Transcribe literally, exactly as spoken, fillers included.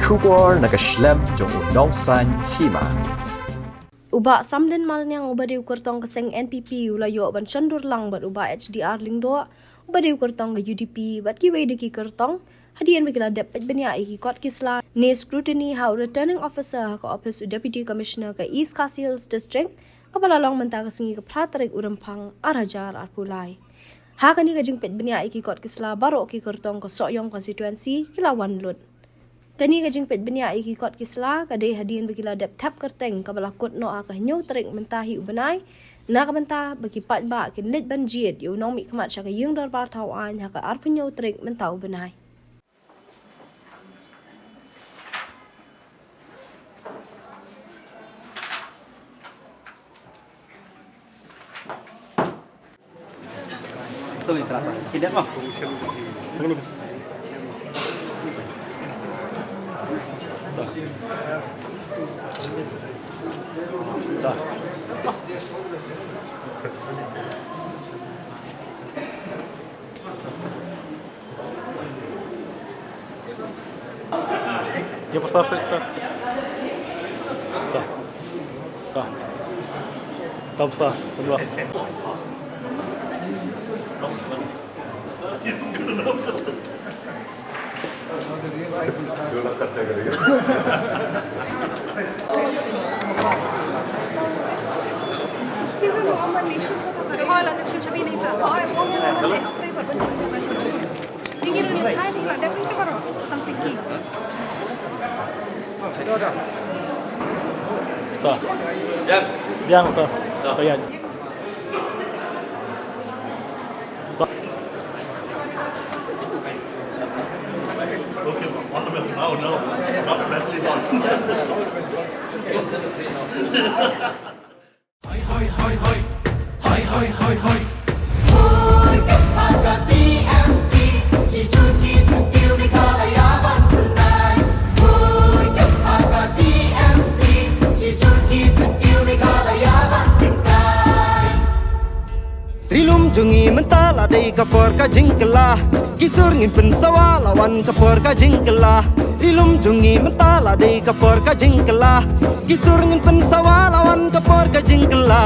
Khubor na ka shlem jong u Nongsaiñ Hima. U Bah Samlin Malniang uba dei u kyrtong ka seng N P P u la ïoh ban shon dur lang bad u Bah H D R Lyngdoh uba dei u kyrtong ka U D P bad kiwei de ki kyrtong hadien ba ki la dep peit bniah ïa ki kot ki sla ne scrutiny ha u Returning Officer ha ka ophis u Deputy Commissioner ka East Khasi Hills District kaba la long mynta ka sngi ka phra tarik u Rymphang ar hajar arphew lai. Ha kane ka jingpeit bniah ïa ki kot ki sla baroh ki kyrtong ka Sohiong constituency ki la wan lut. Kane ka jingpeit bniah ïa ki kot ki sla ka dei hadien ba ki la dep thep kyrteng kaba la kut noh ha ka hynñiew tarik mynta hi u bnai na ka bynta ba ki paidbah kin leit ban jied ïa u nongmihkhmat sha ka ïing dorbar thaw aiñ ha ka arphew hynñiew tarik mynta u bnai. Ya, pastor, tak, tak. Tak. Tak. Tak, pastor, kedua. Ta. Biang ta. Ta. Hoi, hoi, hoi, hoi. Hoi, hoi, hoi, hoi. Hoi, ka paka T M C, shi jur ki syntiew Meghalaya ban pynai. Hoi, ka paka T M C, shi jur ki syntiew Meghalaya ban pynkai. Ri lum jong ngi mynta la dei ka por ka jingkylla. Ki sur ngin pynsawa la wan ka por ka jingkylla. Ri lum jong ngi mynta la dei ka por ka jingkylla. Ki sur ngin pynsawa la wan ka por ka jingkylla.